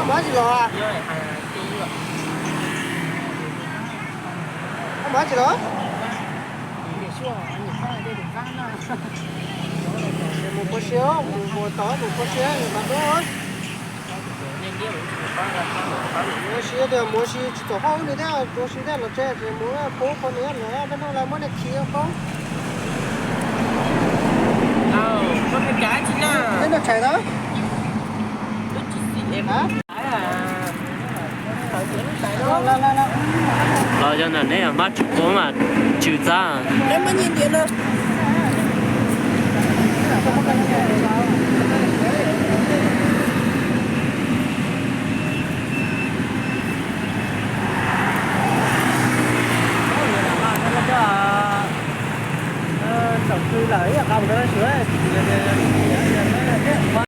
Mov tsis los? Mov tsis los? Mus pua siab, mus tod mus pua siab mas dub. Mus ua si tias mus ua si tsis txom hauj li thiab, ua si thiab los tsev ces mus pub qhov nws los peb noj lawm muab nej khi poob. Peb noj tshais tau. Los yog ntawm neb mab tsis quav mas tsw txab. Tsaum twg lawm ib yam nqa mus rau lawv siv.